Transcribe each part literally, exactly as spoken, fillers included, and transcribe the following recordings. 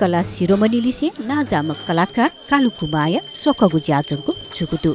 कला शिरोमणिलिसें नांजाःम्ह कलाकार कालु कुमारया स्वकःगु ज्याझंगु जूगु दु।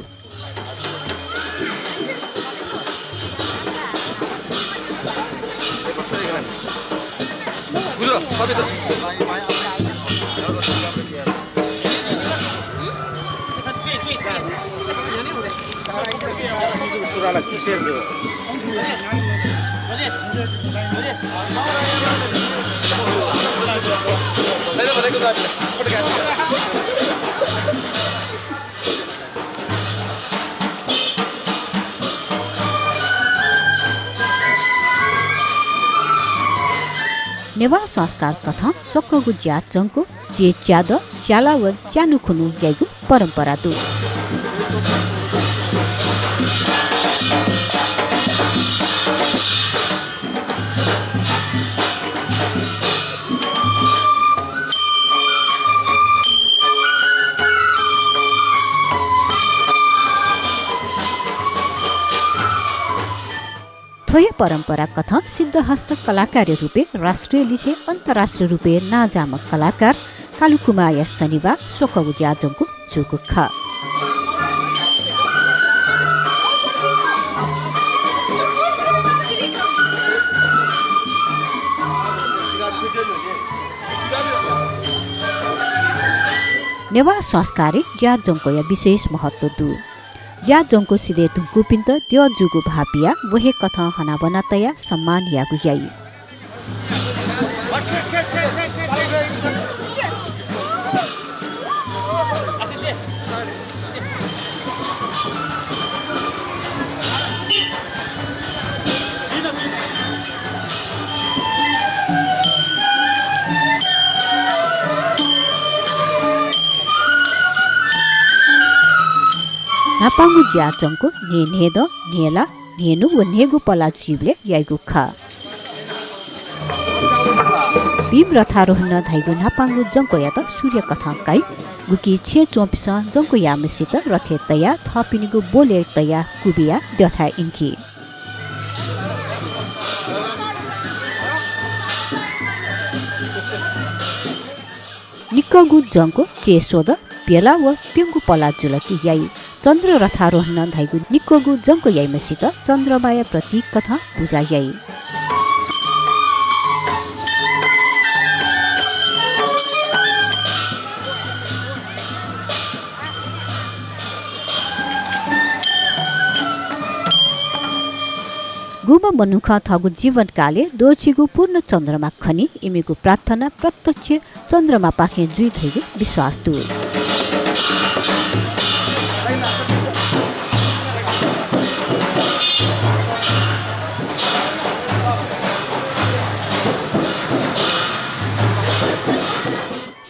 नेवाः संस्कार कथं स्वकःगु ज्याझंगु च्यय् च्यादँ, च्याला व च्यान्हु खुन्हु याइगु परम्परा दु। थ्व हे परम्परा कथं सिद्धहस्त कलाकारया रूपय् राष्ट्रिय लिसें अन्तर्राष्ट्रिय रूपय् नांजाःम्ह कलाकार कालु कुमारया शनिबाः स्वकःगु ज्याझंगु जूगु खः। नेवाः संस्कारय् ज्याझंगुया विशेष महत्व दु। ज्याझंगु सिधये धुंकूपिन्त द्यः जूगु भाःपियाः व हे कथं हनाबना तयाः सम्मान यायेगु याइ। न्हापांगु ज्याझंगु न्हय्न्हय्दँ, न्हय्ला, न्हय्न्हु व न्हय्गू पलाः जुइबलय् याइगु खः। भीम रथारोहण धाइगु न्हापांगु जंक्वयात सूर्य कथं काइ, गुकी छेँय् च्वंपिन्सं जंक्व याःम्हसित रथय् तयाः थःपिनिगु बोलय् तयाः क्वबियाः द्यःथाय् यंकी। निक्वःगु जंक्व च्यय् स्वदँ, प्यला व प्यंगू पलाः जुल कि याइ। चन्द्र रथारोहण धाइगु निक्वःगु जंक्व याइम्हसित चन्द्रमाया प्रतीक कथं पुजा याइ। गुम्ह मनुखं थःगु जीवनकालय् द्वःछिगु पूर्ण चन्द्रमा खनी, इमिगु प्रार्थना प्रत्यक्ष चन्द्रमापाखें जुइ धइगु विश्वास दु।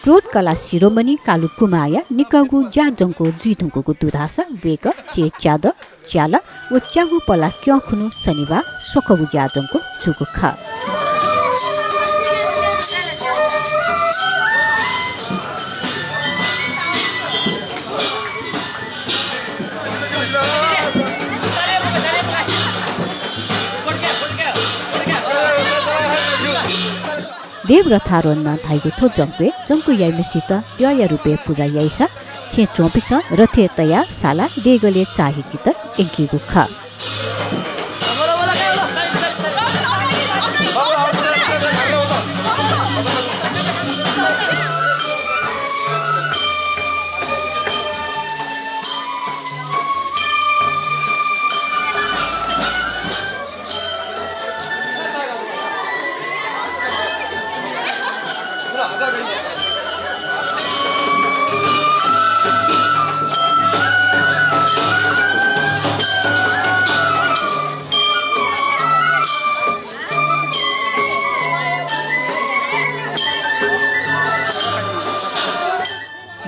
प्रौढ कला शिरोमणि कालु कुमारया निक्वःगु ज्याझंक्व जुइ धुंकूगु दु धाःसा वय्कः च्यय् च्यादँ, च्याला व च्यागू पलाः क्यं खुन्हु शनिबाः स्वकःगु ज्याझंक्व जूगु खः। देव रथारोहण धाइगु थ्व जंक्वय् जंक्व याइम्हसित द्यःया रूपय् पुजा याइसा छेँय् च्वंपिन्सं रथय् तयाः सालाः देगलय् चाःहिकेत यंकीगु खः।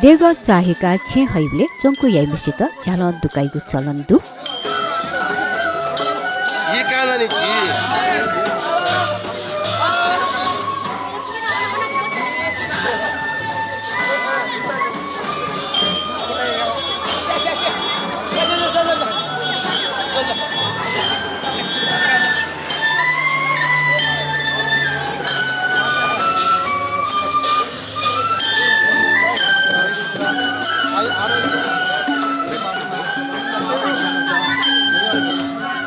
देगः चाःहिकाः छेँय् हइबलय् जंक्व याइम्हसित झ्यालं दुकाइगु चलन दु।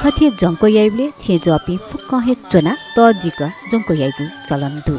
थथे जंक्व याइबलय् छेँय् जःपिं फुक्कं हे च्वनाः तःजिक जंक्व याइगु चलन दु।